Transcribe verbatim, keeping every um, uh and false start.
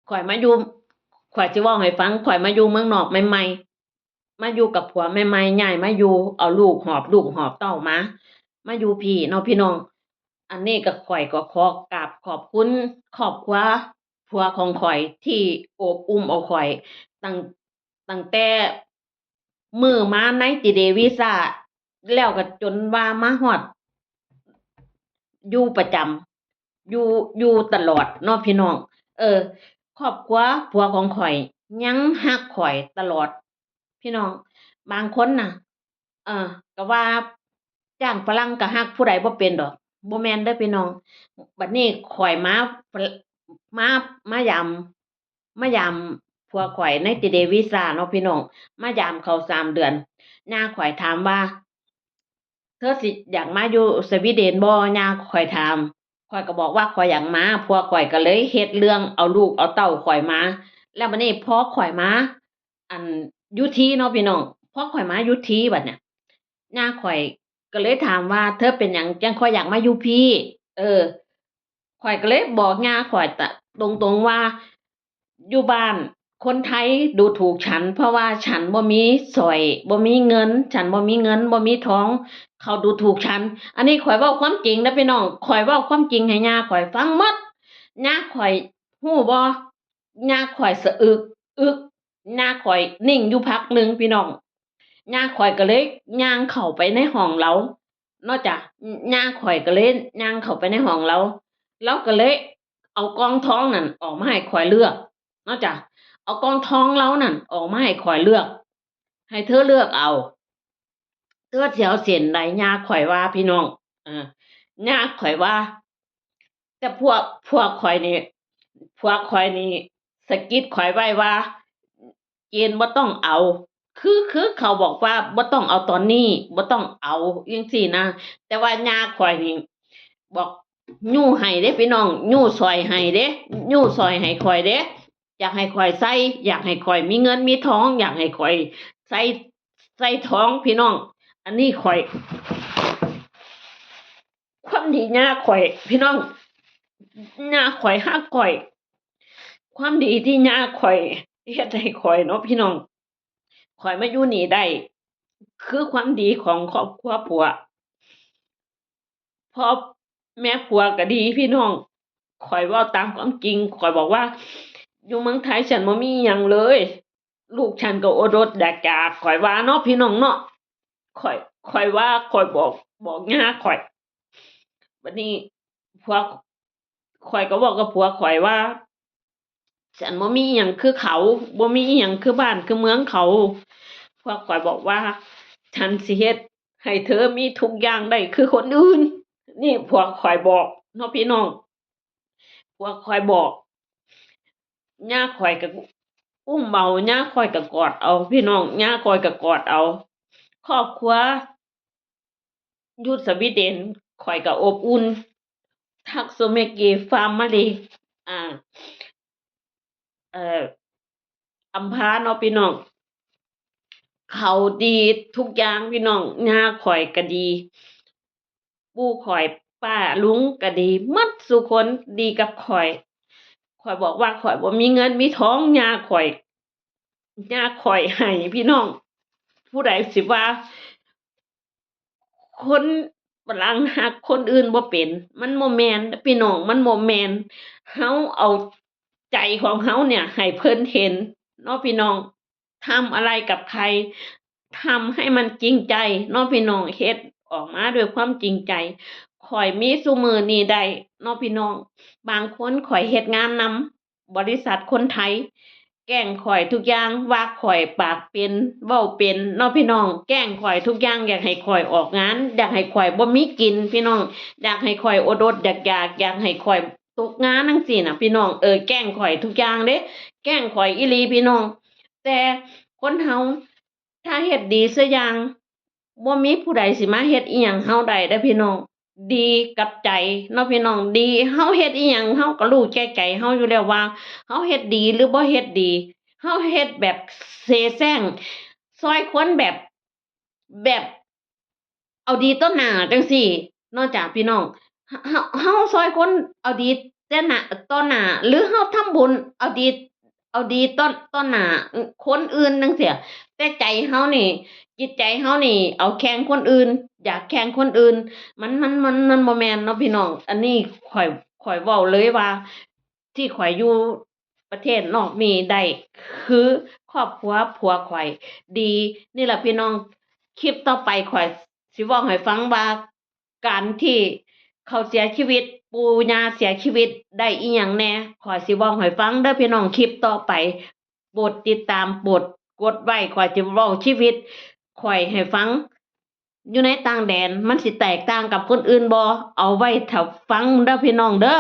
ข่อยมาอยู่ ข่อยสิเว้าให้ฟัง ข่อยมาอยู่เมืองนอกใหม่ๆ มาอยู่กับผัวใหม่ๆ ย้ายมาอยู่ เอาลูกหอบลูกหอบเต้ามา มาอยู่พี้เนาะพี่น้อง อันนี้ก็ข่อยก็ขอกราบขอบคุณครอบครัวผัวของข่อยที่โอบอุ้มเอาข่อย ตั้ง ตั้งแต่มื้อมาไนจีเรียวีซ่า แล้วก็จนว่ามาฮอด อยู่ประจำ อยู่ อยู่ตลอดเนาะพี่น้อง เออ ครอบครัวผัวของข่อยยังฮักข่อยตลอด พี่น้อง บางคนน่ะ เออ ก็ว่าจ้างฝรั่งก็ฮักผู้ใดบ่เป็นดอก บ่แม่นเด้อพี่น้อง บัดนี้ข่อยมา มา มายาม มายามผัวข่อยไนจีเรียวีซ่าเนาะพี่น้อง มายามเขาสามเดือน ย่าข่อยถามว่า เธอสิอยากมาอยู่สวีเดนบ่ ย่าข่อยถาม ข่อยก็บอกว่าข่อยอยากมา ผัวข่อยก็เลยเฮ็ดเรื่องเอาลูกเอาเต้าข่อยมา แล้วบัดนี้พอข่อยมา อัน อยู่พี้เนาะพี่น้อง พอข่อยมาอยู่พี้บัดเนี่ย ย่าข่อยก็เลยถามว่า เธอเป็นหยังจั่งค่อยอยากมาอยู่พี้ เออ ข่อยก็เลยบอกย่าข่อยตะ ตรงๆว่า อยู่บ้านคนไทยดูถูกฉัน เพราะว่าฉันบ่มีสร้อย บ่มีเงิน ฉันบ่มีเงิน บ่มีทอง เขาดูถูกฉัน อันนี้ข่อยเว้าความจริงนะพี่น้อง ข่อยเว้าความจริงให้ย่าข่อยฟังหมด ย่าข่อยฮู้บ่ ย่าข่อยสะอึก อึก ย่าข่อยนิ่งอยู่พักหนึ่งพี่น้อง ย่าข่อยก็เลยย่างเข้าไปในห้องลาว เนาะจ้ะ ย่าข่อยก็เลยย่างเข้าไปในห้องลาว ลาวก็เลยเอากล่องทองนั่นออกมาให้ข่อยเลือก เนาะจ้ะ เอากล่องทองลาวนั่นออกมาให้ข่อยเลือก ให้เธอเลือกเอา เธอสิเอาเส้นใด ย่าข่อยว่าพี่น้อง เออ ย่าข่อยว่า แต่ผัว ผัวข่อยนี่ ผัวข่อยนี่สะกิดข่อยไว้ว่า เจนบ่ต้องเอา คือ คือเขาบอกว่าบ่ต้องเอาตอนนี้ บ่ต้องเอาจั่งซี้นะ แต่ว่าย่าข่อยนี่บอก ยู้ให้เด้พี่น้อง ยู้สร้อยให้เด้ ยู้สร้อยให้ข่อยเด้ อยากให้ข่อยใส่ อยากให้ข่อยมีเงินมีทอง อยากให้ข่อยใส่ ใส่ทองพี่น้อง อันนี้ข่อย ความดีย่าข่อย พี่น้อง ย่าข่อยฮักข่อย ความดีที่ย่าข่อยเฮ็ดให้ข่อยเนาะพี่น้อง ข่อยมาอยู่นี่ได้ คือความดีของครอบครัวผัว พ่อแม่ผัวก็ดีพี่น้อง ข่อยเว้าตามความจริง ข่อยบอกว่า อยู่เมืองไทยฉันบ่มีอิหยังเลย ลูกฉันก็อดอดอยากอยาก ข่อยว่าเนาะพี่น้องเนาะ ข่อย ข่อยว่า ข่อยบอก บอกย่าข่อย บัดนี้ผัว ข่อยก็บอกกับผัวข่อยว่า ฉันบ่มีอิหยังคือเขา บ่มีอิหยังคือบ้านคือเมืองเขา ผัวข่อยบอกว่า ฉันสิเฮ็ดให้เธอมีทุกอย่างได้คือคนอื่น นี่ผัวข่อยบอกเนาะพี่น้อง ผัวข่อยบอก ย่าข่อยก็อุ้มเอา ย่าข่อยก็กอดเอา พี่น้อง ย่าข่อยก็กอดเอา ครอบครัวอยู่สวีเดน ข่อยก็อบอุ่น ทักโซเมเกฟาร์มมาเลย อ่า เอ่อ อำพาเนาะพี่น้อง เขาดีทุกอย่างพี่น้อง ย่าข่อยก็ดี ปู่ข่อย ป้าลุงก็ดี หมดซุคนดีกับข่อย ข่อยบอกว่าข่อยบ่มีเงินมีทอง ย่าข่อย ย่าข่อยให้พี่น้อง ผู้ใดสิว่า คนฝรั่งฮักคนอื่นบ่เป็น มันบ่แม่นเด้อพี่น้อง มันบ่แม่น เฮาเอาใจของเฮาเนี่ยให้เพิ่นเห็นเนาะพี่น้อง ทำอะไรกับใคร ทำให้มันจริงใจเนาะพี่น้อง เฮ็ดออกมาด้วยความจริงใจ ข่อยมีซุมื้อนี้ได้เนาะพี่น้อง บางคนข่อยเฮ็ดงานนำ บริษัทคนไทย แกล้งข่อยทุกอย่าง ว่าข่อยปากเป็น เว้าเป็นเนาะพี่น้อง แกล้งข่อยทุกอย่าง อยากให้ข่อยออกงาน อยากให้ข่อยบ่มีกินพี่น้อง อยากให้ข่อยอดอดอยากอยาก อยากให้ข่อยตกงานจั่งซี้น่ะพี่น้อง เออ แกล้งข่อยทุกอย่างเด้ แกล้งข่อยอีหลีพี่น้อง แต่คนเฮา ถ้าเฮ็ดดีซะอย่าง บ่มีผู้ใดสิมาเฮ็ดอิหยังเฮาได้เด้อพี่น้อง ดีกับใจเนาะพี่น้อง ดี เฮาเฮ็ดอิหยังเฮาก็รู้แก่ใจเฮาอยู่แล้วว่า เฮาเฮ็ดดีหรือบ่เฮ็ดดี เฮาเฮ็ดแบบเสแสร้ง ซ่อยคนแบบ แบบ เอาดีต่อหน้าจั่งซี้เนาะจ้ะพี่น้อง เฮา เฮาซ่อยคนเอาดี แต่หน้า ต่อหน้า หรือเฮาทำบุญเอาดี เอาดีต่อ ต่อหน้าคนอื่นจั่งซี้ แต่ใจเฮานี่ จิตใจเฮานี่ เอาแข่งคนอื่น อยากแข่งคนอื่น มัน มัน มัน มันบ่แม่นเนาะพี่น้อง อันนี้ข้อย ข้อยเว้าเลยว่า ที่ข้อยอยู่ประเทศนอกนี่ได้ คือครอบครัวผัวข้อยดี นี่ล่ะพี่น้อง คลิปต่อไปข้อยสิเว้าให้ฟังว่า การที่เขาเสียชีวิต ปู่ย่าเสียชีวิตได้อีหยังแหน่ ข้อยสิเว้าให้ฟังเด้อพี่น้อง คลิปต่อไป โปรดติดตาม โปรดกดไว้ ข้อยสิเว้าชีวิตข้อยให้ฟัง อยู่ในต่างแดน มันสิแตกต่างกับคนอื่นบ่ เอาไว้ถ้าฟังเด้อพี่น้องเด้อ